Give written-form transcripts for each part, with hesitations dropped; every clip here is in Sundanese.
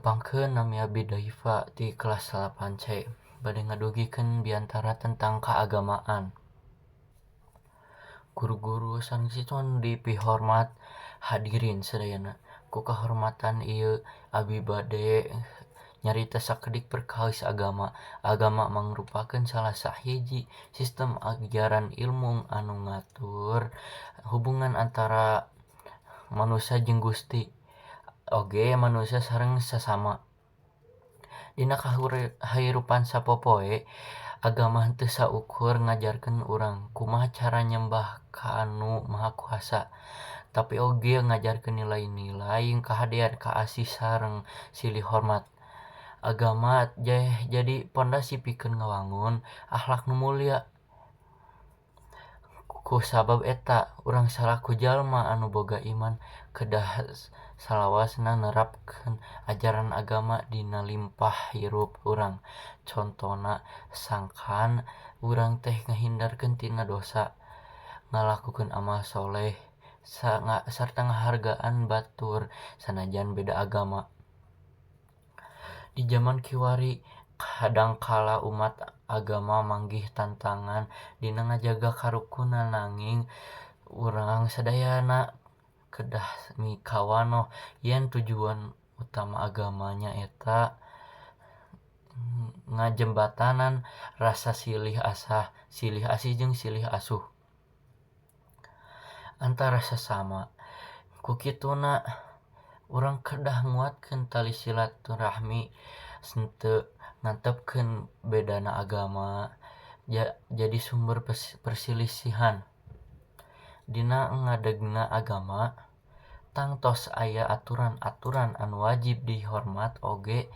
Tepangkeun, nami abdi Daiva ti kelas 8C bade ngadugikeun biantara tentang keagamaan. Guru-guru sareng siswa nu dipihormat, hadirin sadayana, ku kahormatan ieu abi bade nyarita sakedik perkawis agama. Agama mangrupakeun salah sahiji sistem ajaran ilmu anu ngatur hubungan antara manusia jeung Gusti oge manusia sareng sasama. Dina kahirupan sapopoe, agama henteu saukur ngajarkeun urang kumaha cara nyembah ka Anu Maha Kuasa, tapi oge ngajarkeun nilai-nilai kahadean, kaasih sareng silih hormat. Agama jadi pondasi pikeun ngawangun akhlak nu mulya. Kusabab eta, urang salaku jalma anu boga iman kedah salawasna nerapkeun ajaran agama dina limpah hirup urang, contona sangkan urang teh ngahindarkeun tina dosa, ngalakukeun amal sholeh, sarta ngahargaan batur sanajan beda agama. Di jaman kiwari, kadangkala umat agama manggih tantangan dina ngajaga karukunan, nanging urang sadayana kedah mikawanoh yen tujuan utama agama nyaeta ngajembatanan rasa silih asah, silih asih jeung silih asuh antara sasama. Kukituna, urang kedah nguatkeun tali silaturahmi, henteu ngantepkeun bedana agama jadi sumber perselisihan. Dina ngadegna agama, tangtos aya aturan-aturan anu wajib dihormat oge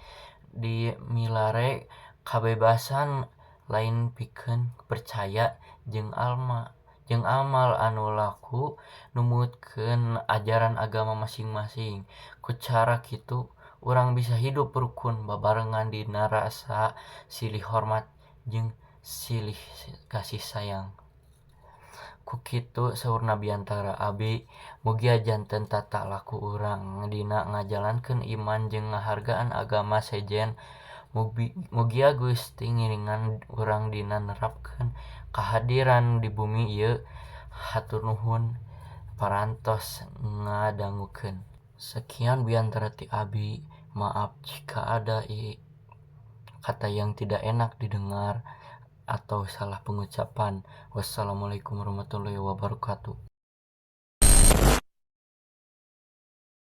dimilare kabebasan lain pikeun percaya jeung amal anu laku numutkeun ajaran agama masing-masing. Ku cara kitu, urang bisa hirup rukun babarengan dina rasa silih hormat jeung silih kasih sayang. Kukitu saurna biantara abi, mugia janten tata laku urang dina ngajalankeun iman jeung ngahargaan agama sejen. Mugia Gusti ngiringan urang dina nerapkeun kahadiran di bumi ieu. Hatur nuhun parantos ngadangukeun. Sekian biantara ti abi, maaf jika ada kata yang tidak enak didengar atau salah pengucapan. Wassalamualaikum warahmatullahi wabarakatuh.